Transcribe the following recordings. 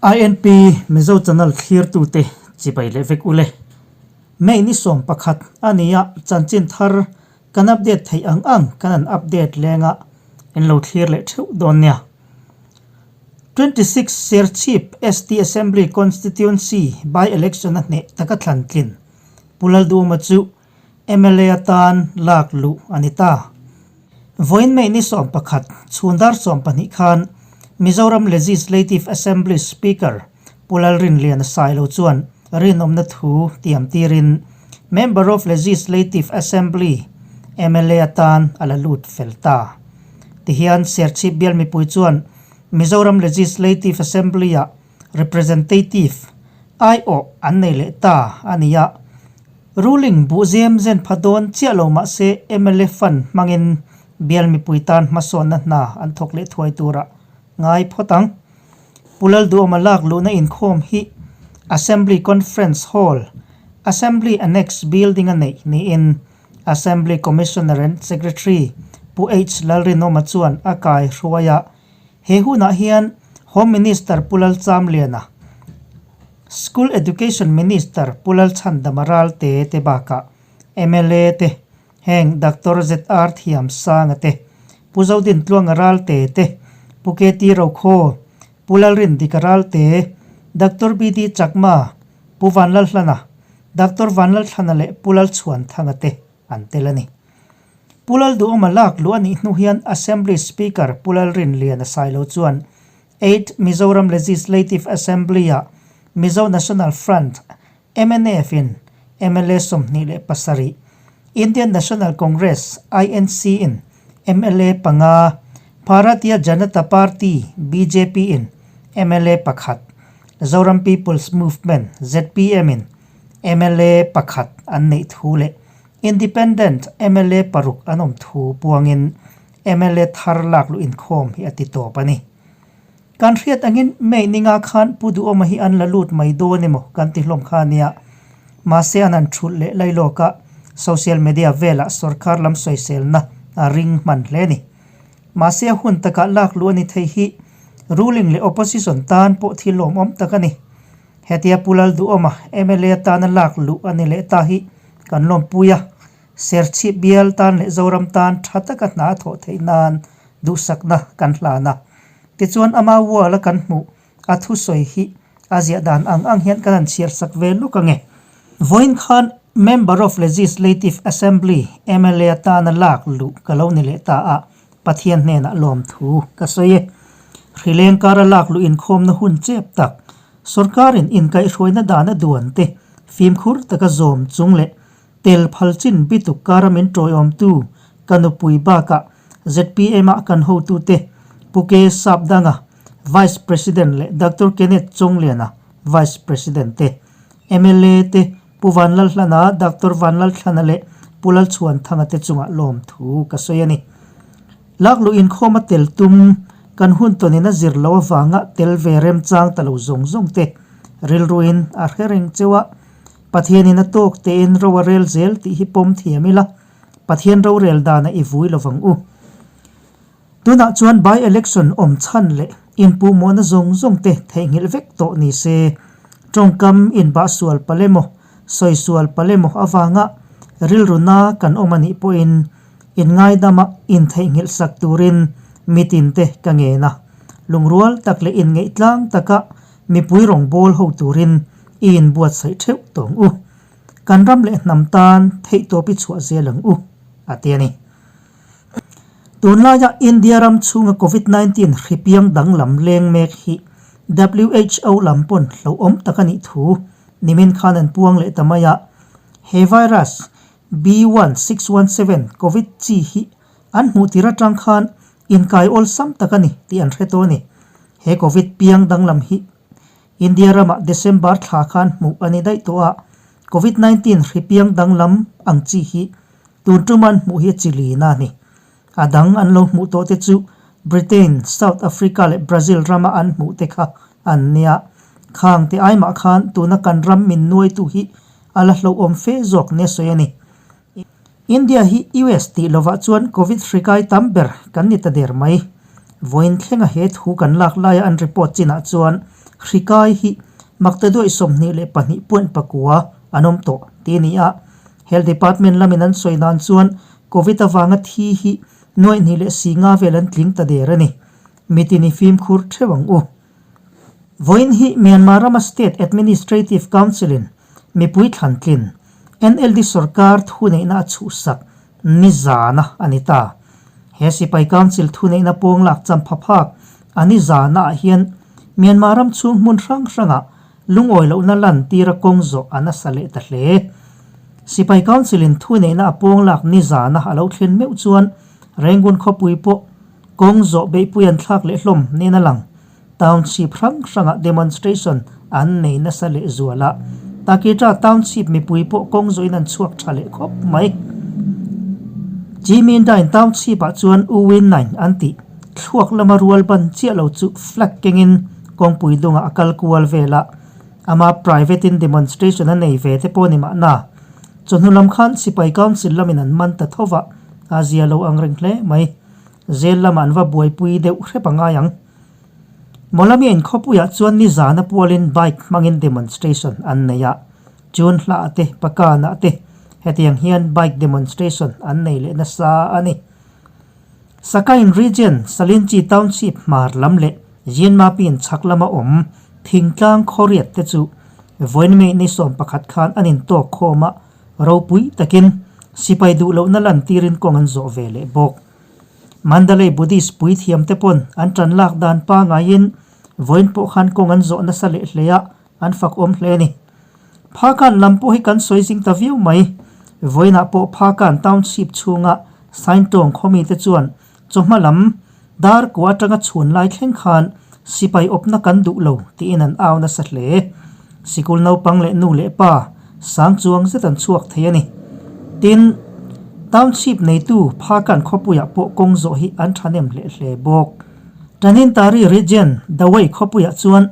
INP Mizo Channel thlirtute chibai leh vek ule. May ni 11 a ni a, chanchin thar kan update theih ang ang kan han update leng a, in lo thlir leh theuh dawn nia. 26 Serchhip ST Assembly Constituency by-election a hneh taka thlan tlin Pu Lalduhawma chu mla atan lak luh a ni ta. Vawiin May ni 11, chhun dar 12 khan Mizoram Legislative Assembly Speaker Pu Lalrinliana Sailo chuan rinawmna thu tiam tirin Member of Legislative Assembly, mla atan a la lut fel ta. Tihian Serchhip bial mipui chuan Mizoram Legislative Assembly-ah Representative, aiawh an nei leh ta a ni a. Ruling buh zem zen pha dawn chiah lo mah se mla fund hmangin bial mipui tan hmasawnna hna an thawk leh thuai turah ngai phawt ang. Pu Lalduhawma lak luhna inkhawm hi Assembly Conference Hall, Assembly Annex Building a neih niin Assembly Commissioner and Secretary Pu H Lalrinawma chuan a kai hruai a. He hunah hian Home Minister Pu Lalchamliana, School Education Minister Pu Lalchhandama Ralte te bakah mla te, heng Doctor ZR Thiamsanga te, Pu Zodintluanga Ralte te, Pu KT Rokhaw, Pu Lalrindika Ralte, Doctor BD Chakma, Pu Vanlalhlana, Doctor Vanlalthlana leh Pu Lalchhuanthanga te an tel a ni. Pu Lalduhawma lak luh a nih hnu hian Assembly Speaker Pu Lalrinliana Sailo chuan Eighth Mizoram Legislative Assembly-ah Mizo National Front, mnf, in mla 27, Indian National Congress, INC, in mla panga, Bharatiya Janata Party, bjp, in mla pakhat, Zoram People's Movement, zpm, in mla pakhat an neih thu leh Independent mla paruk an awm thu puangin mla thar lak luh inkhawm hi a ti tawp a ni. Kan hriat angin May ninga khan Pu Duhawma hi an la lut mai dawn emaw kan ti hlawm kha ania. Mahse an han thulh leh lai lawk a, social media velah sorkar lam sawiselna a ring hman hle a ni. Mahse a hun takah lak luh a ni thei hi ruling leh opposition tan pawh thil lawmawm tak a ni. Hetia Pu Lalduhawma mla atana lak luh a ni leh ta hi kan lawmpui a, Serchhip bial tan leh Zoram tan tha taka hna a thawh theih nan duhsakna kan hlan a. Tichuan ama wall a kan hmuh a thusawi hi a ziah dan ang ang hian kan han chhiar sak ve luk ange. Vawiin khan Member of Legislative Assembly, mla atana lak luh ka lo ni leh ta a, Pathian hnenah lawmthu ka sawi e. Hrileng kara lak luh inkhawmna hun chep tak, sorkarin inkaihhruaina dan a duan te fimkhur taka zawm chung leh tel phal chin bituk kara min tawiawmtu ka nupui bakah zpm ah kan hotute Pu K Sapdanga, Vice President leh Doctor Kenneth Chawngliana, Vice President te, mla te Pu Vanlalhlana, Doctor Vanlalthlana leh Pu Lalchhuanthanga te chungah lawmthu ka sawi a ni. Lakluh inkhawm a tel tum, kan hun tawnin a zir loh avanga tel ve remchang ta lo zawng zawng te rilruin a hre reng cheu a, Pathianin a tawk tein ro a rel zel tih hi pawm thiam ila, Pathian rorel danah i vui lovang u. Tunah chuan by-election awm chhan leh inpuhmawhna zawng zawng te theihnghilh vek tawh ni se, tawngkam inbah sual palh emaw, sawi sual palh emaw avanga rilru na kan awm a nih pawhin inngaidama intheihnghilh sak turin mitin te ka ngen a, lungrual tak leh inngeih tlang taka mipui rawngbâwl ho turin i inbuatsaih theuh tawng u. Kan ram leh hnam tan theihtawp i chhuah zel ang u, a ti a ni. Tunlaia India ram chhunga Covid 19 hri piang danglam leng mek hi who lam pawn hlauhawm tak a nih thu nimin khan an puang leh ta mai a. He virus B1617 Covid chi hi an hmuh tir atang khan inkai awlsam tak a ni tih an hre tawh a ni. He Covid piang danglam hi India ramah December thla khan hmuh a ni daih tawh a, Covid 19 hri piang danglam ang chi hi Tun tum an hmuh hi a chi lin a ni. A dang an lo hmuh tawh te chu Britain, South Africa leh Brazil rama an hmuh te kha an nia. Khang te ai mah khan tuna kan ram min nuaitu hi a la hlauhawm fe zawk nia sawi a ni. India hi US tih lovah chuan Covid hri kai tam ber kan ni ta der mai. Vawiin thlenga he thu kan lak laia an report chinah chuan hri kai hi maktaduai 22.9 an awm tawh tih a ni a. Health Department lamin an sawi dan chuan Covid avanga thi hi nuaih hnih leh si nga vel an tling ta der a ni. Mitin i fimkhur theuh ang u. Vawiin hi Myanmar rama State Administrative Council-in mipui thlantlin NLD sorkar thuneihna a chhuhsak nizana a ni ta. He sipai council thuneihna pawng lak champha phak a nizanaah hian Myanmar ram chhung hmun hrang hrangah lungawi lohna lantira kawng zawh a nasa leh ta hle. Sipai council-in thuneihna a pawng lak nizana a lo thlen meuh chuan Rangoon khawpui pawh Kawng zawh beihpui an thlak leh hlawm nen a lang. Township hrang hrangah demonstration an nei nasa leh zual a. Takitra Township mipui pawh kawng zawhin an chhuak tha leh khawp mai. Jimindine Township ah chuan U Win Naing an tih thluak lama rual ban chiah lo chu flag kengin kawngpui dungah a kal kual vel a. Ama private in demonstration a nei ve te pawh ni mahna. Chawhnu lam khan Sipai Council lamin an man ta tho va, a zia lo ang reng hle mai. Zel lamah an va buaipui deuh hrep a ngai ang. Mawlamia inkhawpuiah chuan nizana pualin bike hmangin demonstration an nei a, June hlaah te, Pakanah te hetiang hian bike demonstration an nei leh nasa a ni. Sakain Region, Salinchi Township hmar lam leh Jinmapin chhak lama awm thingtlang khawriat te chu vawiin ni 11 khan an intawk khawm a, Ropui takin sipai duh lohna lantirin kawng an zawh ve leh bawk. Mandalay Buddhist puithiamte pawn an tan lak dan pangaiin vawiin pawh khan kawng an zawh nasa leh hle a, an fakawm hle a ni. Phakan lam pawh hi kan sawi zing ta viau mai. Vawiinah pawh Phakan Township chhunga Saintawng khawmite chuan chawhma lam dar kua atanga chhun lai thleng khan sipai awpna kan duh lo tiin an au nasa hle. Sikul naupang leh nu leh pa sang chuang zet an chhuak thei a ni. Tin, Township neitu Phakan khawpuiah pawh kawng zawh hi an thahnem hleh hle bawk. Tanintari Region, Dawei khawpuiah chuan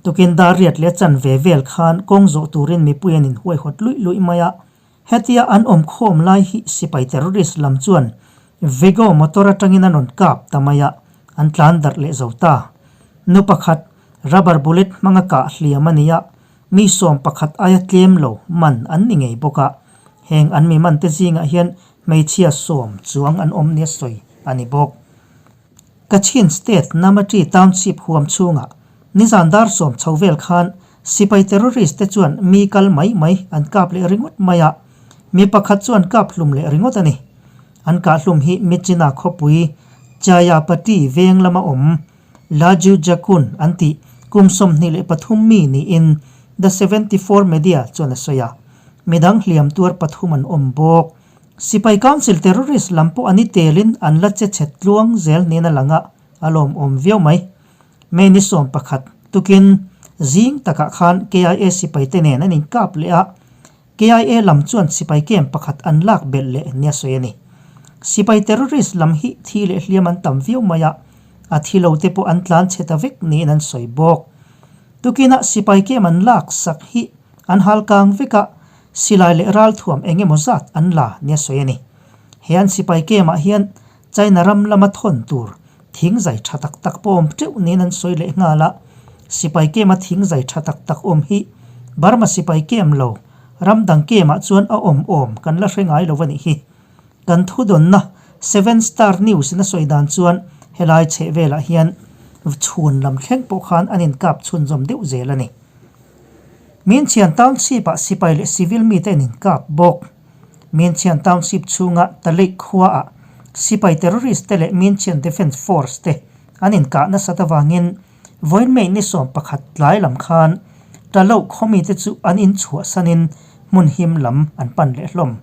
tukin dar riat leh chanve vel khan kawng zawh turin mipui an inhuaihawt luih luih mai a. Hetia an awm khawm lai hi sipai terrorist lam chuan Vego motor atangin an rawn kap ta mai a, an tlan darh leh zo ta. Nu pakhat rubber bullet hmanga kah hliam a ni a, mi 11 aia tlem lo man an ni ngei bawk a. Heng an mi man te zingah hian hmeichhia 10 chuang an awm nia sawi a ni bawk. Kachin State Namati Township huam chhungah nizan dar 10 chho vel khan sipai terrorist te chuan mi kal mai mai an kap leh ringawt mai a, mi pakhat chu an kap hlum leh ringawt a ni. An kah hlum hi Myitkyina khawpui Chayapati veng lama awm Laju Jakun an tih kum 23 mi niin The 74 Media chuan a sawi a, midang hliam tuar pathum an awm bawk. Sipai Council terrorist lam pawh an i telin an la che chhe tluang zel niin a lang a, a lawmawm viau mai. May ni 11 tukin zing takah khan KIA sipai te nen an inkap leh a, KIA lam chuan sipai camp pakhat an lak belh leh nia sawi a ni. Sipai terrorist lam hi thi leh hliam an tam viau mai a, a thi lo te pawh an tlan chhe ta vek niin an sawi bawk. Tukinah sipai camp an lak sak hi an hal kang vek a, Silai leh ralthuam eng emaw zat an la nia sawi a ni. He an sipai camp ah hian China ram lama thawn tur thing zai tha tak tak pawh awm teuh niin an sawi leh nghal a. Sipai camp a thing zai tha tak tak awm hi Burma sipai camp lo ram dang camp ah chuan a awm awm kan la hre ngai lo a nih hi. Kan thudawnna Seven Star News in a sawi dan chuan helai chheh velah hian chhun lam thleng pawh khan an inkap chhunzawm deuh zel a ni. Minchian Township-ah sipai leh civil mite an inkap bawk. Minchian Township chhunga Taleih khuaah sipai terrorist te leh Minchian Defence Force te an inkah nasat avangin vawiin May ni 11 tlai lam khan Taloh khaw mite chu an inchhuahsanin hmun him lam an pan leh hlawm.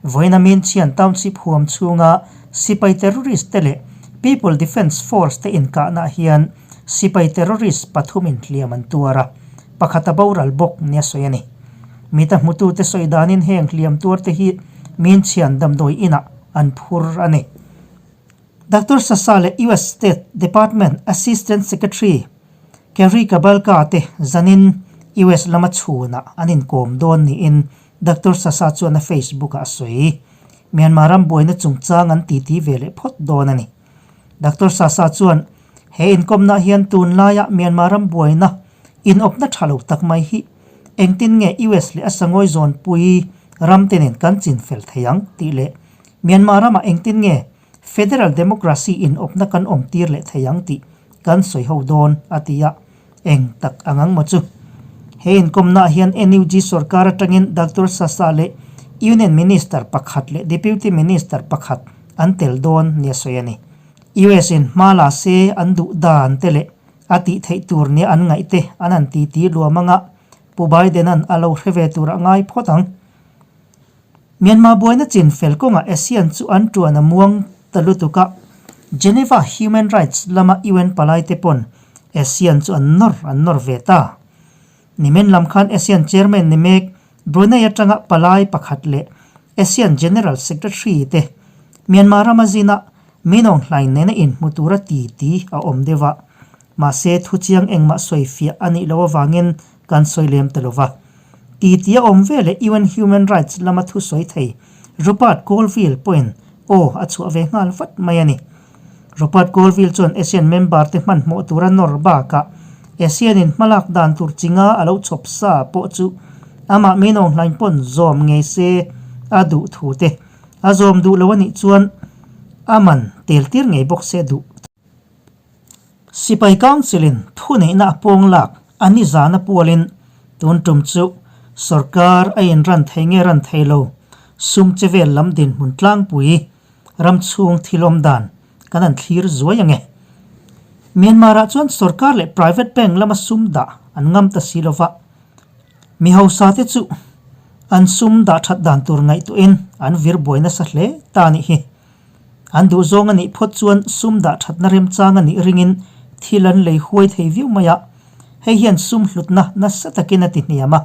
Vawiina Minchian Township huam chhunga sipai terrorist te leh People Defence Force te inkahnaah hian sipai terrorist pathum inhliam an tuar a, pakhat a boral bawk nia sawi a ni. Mita hmutute sawi danin heng hliam tuarte hi Minchian damdawi inah an phur a ni. Doctor Sasa leh US State Department Assistant Secretary Kerry Kabalka te zanin US lama chhunah an inkawm dawn niin Doctor Sasa chuan a Facebook ah a sawi. Myanmar ram buaina chungchang an titi ve leh phawt dawn a ni. Doctor Sasa chuan, He inkawmna hian tunlaia Myanmar ram buaina inawpna tha lo tak mai hi engtin nge US leh a sangawi zawnpui ramte nen kan chinfel thei ang tih leh Myanmar ramah engtin nge Federal Democracy inawpna kan awmtir leh thei ang tih kan sawi ho dawn, a ti a. Eng tak ang ang maw chu? He inkawmnaah hian NUG sorkar atangin Doctor Sasa leh Union Minister pakhat leh Deputy Minister pakhat an tel dawn nia sawi a ni. US in hma la se an duh dan te leh a tih theih tur nia an ngaih te an han ti ti luam anga Pu Biden-a'n a lo hre ve tur a ngai phawt ang. Myanmar buaina chin fel kawngah ASEAN chu an tuan a muang ta lutuk a, Geneva Human Rights lama UN palaite pawn ASEAN chu an nawr an nawr ve ta. Nimin lam khan ASEAN Chairman ni mek Brunei atanga palai pakhat leh ASEAN General Secretary te Myanmar rama zina Min Aung Hlaing nena inhmu tura ti ti a awm deuh a, mahse thuchiang engmah sawifiah a nih loh avangin kan sawi lem ta lova. Titi a awm ve leh UN Human Rights lama thu sawi thei Rupert Colville pawhin aw a chhuah ve nghal vat mai a ni. Rupert Colville chuan ASEAN member te hmanhmawh tura nawr bakah ASEAN in hmalak dan tur chinga a lo chhawp sa pawh chu amah Min Aung Hlaing pawn zawm ngei se a duh thu te a zawm duh lo a nih chuan a man tel tir ngei bawk se duh. Sipai Council-in thuneihna a pawng lak a ni zana pualin tun tum chu sorkar a inran thei nge ran thei lo sum che vel lam dinhmun tlangpui ram chhung thil awm dan kan han thlir zuai ang e. Myanmar-ah chuan sorkar leh private bank lama sum dah an ngam ta si lova, mi hausa te chu an sum dah that dan tur ngaihtuahin an vir buai nasa hle ta a nih hi. An duhzawng a nih phawt chuan sum dah thatna remchang a nih ringin thil an lei huai thei viau mai a, hei hian sum hlutna nasa takin a ti hniam a,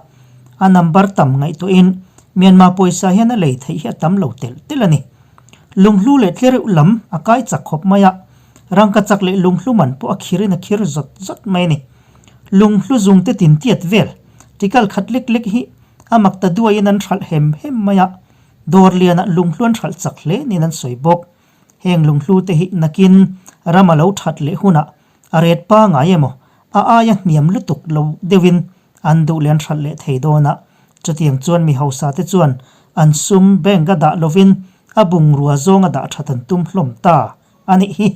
a number tam ngaihtuahin Myanmar pawisa hian a lei theih hi a tam lo telh telh a ni. Lunghlu leh tlereuh lam a kai chak khawp mai a, rangka chak leh lunghlu man pawh a khirin a khir zawt zawt mai a ni. Lunghlu zungte tin tiat vel, tikal khat lek lek hi a mak ta duaiin an hralh hem hem mai a, Dawr lianah lunghlu an hralh chak hle niin an sawi bawk. Heng lunghlu te hi nakin ram a lo that leh hunah a ret pangai emaw a aia hniam lutuk lo deuhin an duh leh an hralh leh thei dawn a. Chutiang chuan mi hausa te chuan an sum bank a dah lovin a bungrua zawnga dah that an tum hlawm ta a nih hi.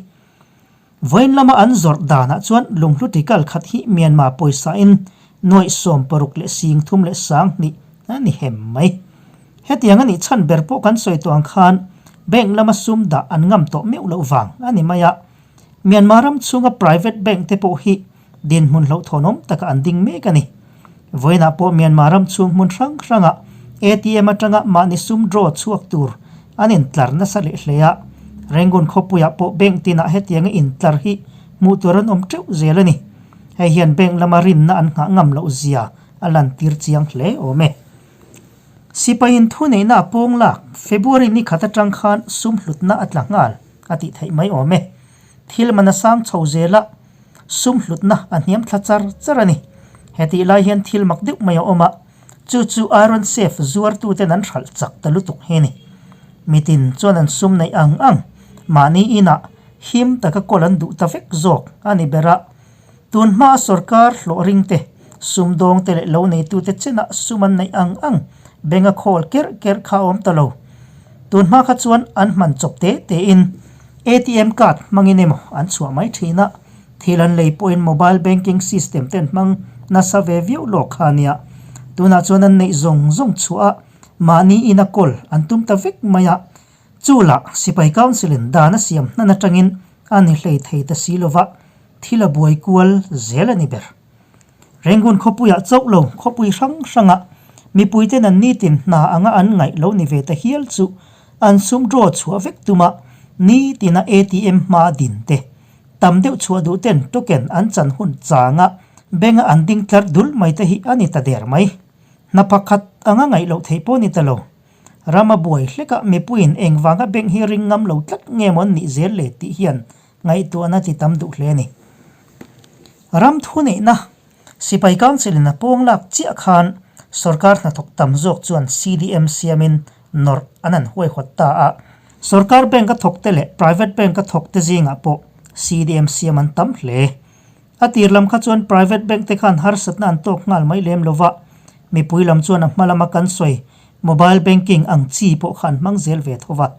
Vawiin lama an zawrh danah chuan lunghlu tikal khat hi Myanmar pawisain nuaih 60 leh 30 leh 2000 a ni hem mai. Hetiang a nih chhan ber pawh kan sawi tawh ang khan bank lama sum dah an ngam tawh meuh loh vang a ni mai a. Myanmar ram chhunga private bank te pawh hi dinhmun hlauhthawnawm taka an ding mek a ni. Vawiinah pawh Myanmar ram chhung hmun hrang hrangah ATM atanga mahni sum draw chhuak tur an intlar nasa leh hle a, Rangoon khawpuiah pawh bank tinah hetianga intlar hi hmuh tur an awm teuh zel a ni. Hei hian bank lama rinna an nghah ngam loh zia a lantir chiang hle awm e. Sipaiin thuneihna a pawng lak February ni khat atang khan sum hlutna a tla nghal a tih theih mai awm e. Thil man a sang chho zel a, sum hlutna a hniam thla char char a ni. Hetih lai hian thil mak deuh mai a awm a, chu chu iron safe zuartuten an hralh chak ta lutuk hi a ni. Mitin chuan an sum neih ang ang, mahni inah him taka kawl an duh ta vek zawk a ni ber a. Tun hmaa sorkar hlawh ringte, sumdawngte leh lo neitute chenah sum an neih ang ang benga khawl kerh kerh kha a awm ta lo. Tun hma kha chuan an hman chawp te tein ATM card hmangin emaw an chhuah mai thin a, thil an lei pawhin mobile banking system te an hmang nasa ve viau lawk kha a nia. Tunah chuan an neih zawng zawng chhuah a, mahni ina kawl an tum ta vek mai a. Chu lah Sipai Council in dan a siam hnan atangin a ni hlei thei ta si lova, thil a buai kual zel a ni ber. Rangoon khawpuiah chauh lo khawpui hrang hrangah mipuiten an nitin hna anga an ngaih lo ni ve ta hial chu an sum draw chhuah vek tuma nitina ATM hma din te, tam deuh chhuah duh ten token an chan hun changa bank-a an ding tlar dul mai te hi a ni ta der mai. Hna pakhat anga ngaih loh theih pawh ni ta lo. Rama buai hlekah mipuiin engvanga bank hi ring ngam lo tlat nge maw an nih zel le tih hian ngaihtuahna ti tam duh hle a ni. Ram thuneihna Sipai Council in a pawng lak chiah khan sorkar hnathawk tam zawk chuan CDM siamin nawrh an han huaihawt ta a. Sorkar bank a thawkte leh private bank a thawkte zingah pawh CDM siam an tam hle. A tir lam kha chuan private bank te khan harsatna an tawk nghal mai lem lova, mipui lam chuan a hma lama kan sawi mobile banking ang chi pawh kha an hmang zel ve tho va.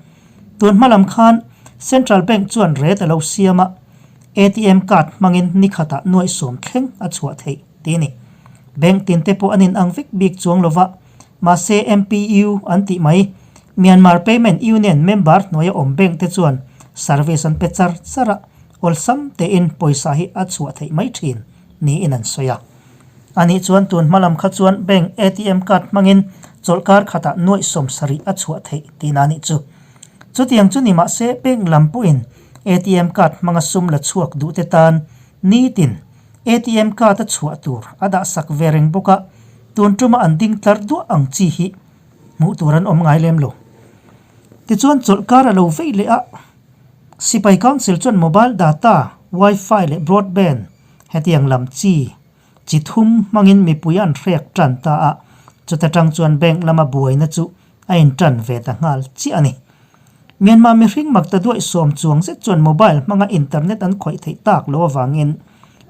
Tun hma lam khan Central Bank chuan rate a lo siam a, ATM card hmangin ni khatah nuaihsawm thleng a chhuah theih tih a ni. Bank tin te pawh an inang vek bik chuang lova, mahse MPU an tih mai Myanmar Payment Union member hnuaia awm bank te chuan service an pe char char a, Awlsam tein pawisa hi a chhuah theih mai thin niin an sawi a. Anih chuan tun hma lam kha chuan bank ATM card hmangin chawlhkar khatah nuaih 70 a chhuah theih tihna a nih chu. Chutiang chu ni mah se bank lam pawhin ATM card hmanga sum la chhuak duh te tan nitin ATM card a chhuah tur a dah sak ve reng bawk a, tun tuma an ding tlar duah ang chi hi hmuh tur an awm ngai lem lo. Tichuan chawlhkar a lo vei leh a. Sipai Council chuan mobile data, wifi leh broadband hetiang lam chi chi thum hmangin mipui an hrek tan ta a, chuta tang chuan bank lama buaina chu a intan ve ta nghal chiah a ni. Myanmar mihring makta duaih sawm chuang zet chuan mobile hmanga internet an khawih theih tak lo avangin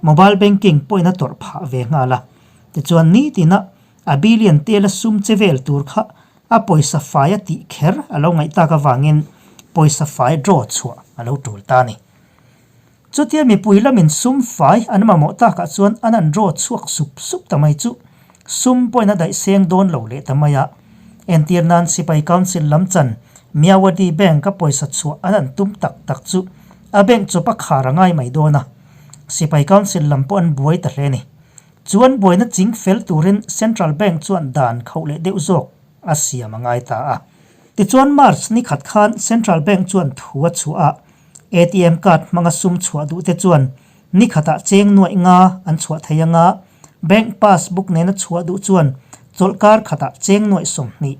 mobile banking pawhin a tawrh phah ve nghal a, tichuan nitina a billion tela sum che vel tur kha A pawisa fai a tih kher a lo ngaih tak avangin pawisa fai draw chhuah a lo tul ta a ni. Chutia mipui lamin sum fai an mamawh takah chuan an an draw chhuak sup sup ta mai chu sum pawhin a daih seng dawn lo leh ta mai a. Entir nan Sipai Council lam chan Myawaddy Bank a pawisa chhuah an an tum tak tak chu a bank chawp a khar a ngai mai dawn a. Sipai Council lam pawh an buai ta hle a ni. Chuan buaina ching fel turin Central Bank chuan dan khauh leh deuh zawk a siam a ngai ta a. Tichuan March ni khat khan Central Bank chuan thu a chhuah a, ATM card hmanga sum chhuah duh te chuan ni khatah cheng nuaih nga an chhuah thei anga, bank passbook nena chhuah duh chuan chawlhkar khatah cheng nuaih 20,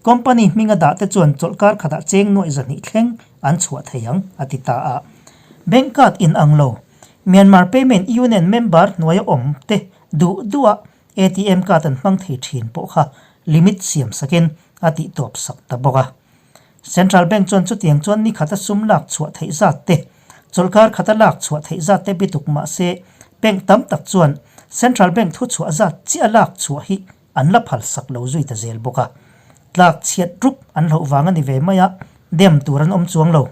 company hminga dah te chuan chawlhkar khatah cheng nuaih 200 thleng an chhuah thei ang a ti ta a. Bank card inang lo Myanmar Payment Union member hnuaia awm te duh duh a ATM card an hmang thei thin pawh kha limit siam sakin a tih tawp sak ta bawk a. Central Bank chuan chutiang chuan ni khata sum lak chhuah theih zat te, chawlhkar khata lak chhuah theih zat te bituk mah se bank tam tak chuan Central Bank thuchhuah zat chiah lak chhuah hi an la phal sak lo zui ta zel bawk a. Tlak chhiat rup an hlauh vang a ni ve mai a, dem tur an awm chuang lo.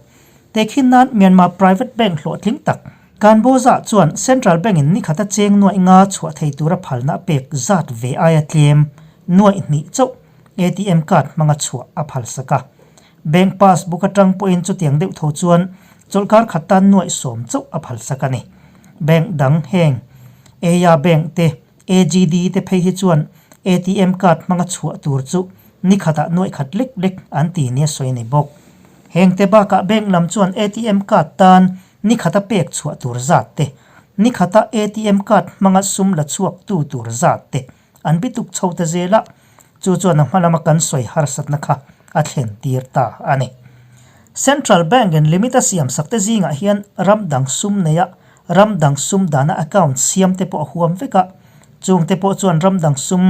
Tehkhin nan Myanmar Private Bank hlawhtling tak Kanbawza chuan Central Bank in ni khata cheng nuaih nga chhuah thei tura phalna a pek zat ve aia tlem nuaih hnih chauh ATM card hmanga chhuah a phal sak a. Bank passbook atang pawhin chutiang deuh tho chuan chawlhkar khat tan nuaih 10 chauh a phal sak a ni. Bank dang heng Eya Bank te AGD te phei hi chuan ATM card hmanga chhuah tur chu ni khatah nuaih khat lek lek an ti nia sawi a ni bawk. Heng te bakah bank lam chuan ATM card tan ni khata pek chhuah tur zat te, ni khata ATM card hmanga sum la chhuak tu tur zat te an bituk chho ta zel a, chu chuan a hma lama kan sawi harsatna kha a thlen tir ta a ni. Central Bank in limit a siam sak te zingah hian ram dang sum neia Ram dang sum dahna account siam te pawh a huam vek a, chung te pawh chuan ram dang sum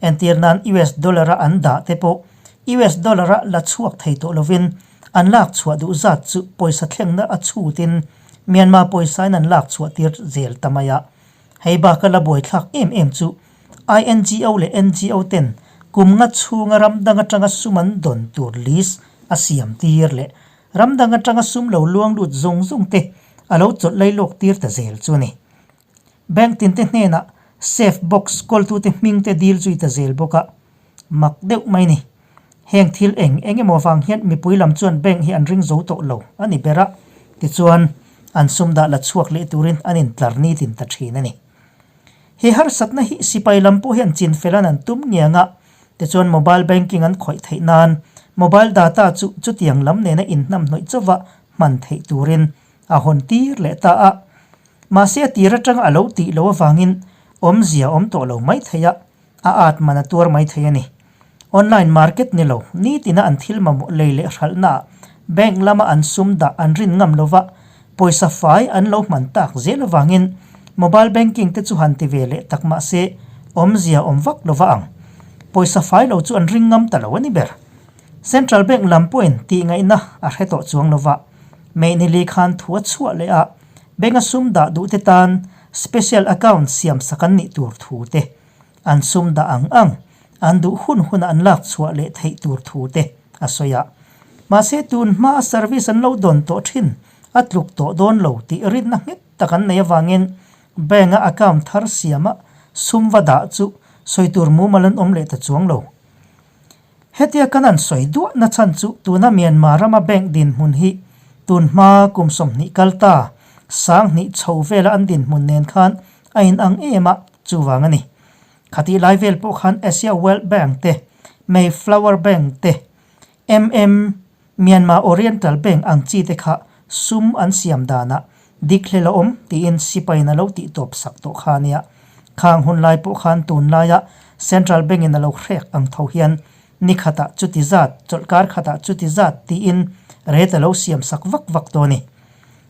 entir nan US dollar a an dah te pawh US dollar a la chhuak thei tawh lovin an lak chhuah duh zat chu pawisa thlengna a chhutin Myanmar pawisa in an lak chhuah tir zel ta mai a. Hei baka la buaithlak em em chu INGO leh NGO ten kum nga chhunga ram dang atanga sum an dawn tur list a siam tir leh Ram dang atanga sum lo luang lut zawng zawng te a lo chawlh lai lawk tir ta zel chu a ni. Bank tin te hnenah safe box kawltute hming te dil zui ta zel bawk a, mak deuh mai ni. Heng thil eng eng emaw vang hian mipui lam chuan bank hi an ring zo tawh lo a ni ber a, tichuan an sum dah la chhuak leh turin an intlar nitin ta thin a ni. He harsatna hi sipai lam pawh hian chin fel an an tum ngiang a, tichuan mobile banking an khawih theih nan mobile data chu chutiang lam nena inhnamhnawih chauva hman theih turin a hawn tir leh ta a. Mahse a tir atanga a lo tih loh avangin awmzia awm tawh lo mai thei a, a at man a tuar mai thei a ni. Online market ni lo, nitina an thil mamawh lei leh hralhnaah bank lama an sum dah an rin ngam lova, pawisa fai an lo hman tak zel avangin mobile banking te chu han ti ve leh tak mah se awmzia awm vak lova ang. Pawisa fai lo chu an ring ngam ta lo a ni ber. Central Bank lam pawhin tihngaihna a hre tawh chuang lova, May ni li khan thu a chhuah leh a, bank a sum dah duhte tan special account siam sak an nih tur thu te, an sum dah ang ang, an duh hun huna an lak chhuah leh theih tur thu te a sawi a. Mahse tun hmaa service an lo dawn tawh thin a tluk tawh dawn lo tih rinna nghet tak an nei avangin Bank-a account thar siama sum va dah chu sawi tur mumal an awm leh ta chuang lo. Hetia kan an sawi duah na chhan chu tuna Myanmar rama bank dinhmun hi tun hma kum 20 kal ta 2000 chho vela an dinhmun nen khan a inang em a, chuvang a ni. Khatih lai vel pawh khan Asia Wealth Bank te, Mayflower Bank te, MM Myanmar Oriental Bank ang chi te kha sum an siam danah dik hlel a awm tiin sipaiin a lo tih tawp sak tawh kha a nia. Khang hun lai pawh khan tunlaia Central Bank in a lo hrek ang tho hian ni khatah chuti zat, chawlhkar khatah chuti zat tiin rate a lo siam sak vak vak tawh a ni.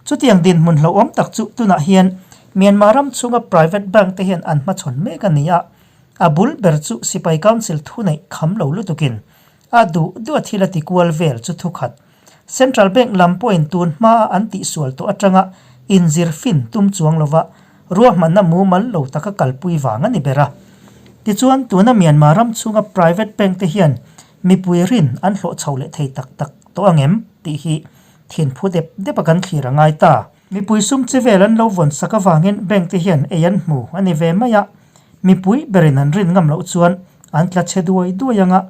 Chutiang dinhmun hlauhawm tak chu tunah hian Myanmar ram chhunga private bank te hian an hmachhawn mek a ni a, a bul ber chu sipai council thuneih kham lo lutukin A duh duh a thil a ti kual vel chu thukhat. Central Bank lam pawhin tun hmaa an tihsual tawh atanga inzir fin tum chuang lova ruahmanna mumal lo taka kalpui vang a ni ber a. Tichuan, tuna Myanmar ram chhunga private bank te hian mipui rin an hlawh chho leh thei tak tak tawh ang em tih hi thinphu dep dep a kan thlir a ngai ta. Mipui sum chi vel an lo vawn sak avangin bank te hian ei an hmu a ni ve mai a. Mipui berin an rin ngam loh chuan an tla chhe duai duai ang a,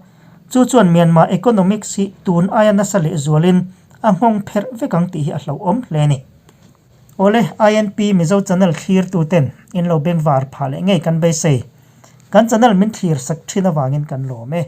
chu chuan Myanmar economics hi tun aia nasa lehzualin a nghawng pherh vek ang tih hi a hlauhawm hle a ni. Awle, INP Mizo channel thlirtuten in lo bengvar phah leh ngei kan beisei. Kan channel min thlir sak thin avangin kan lawm e.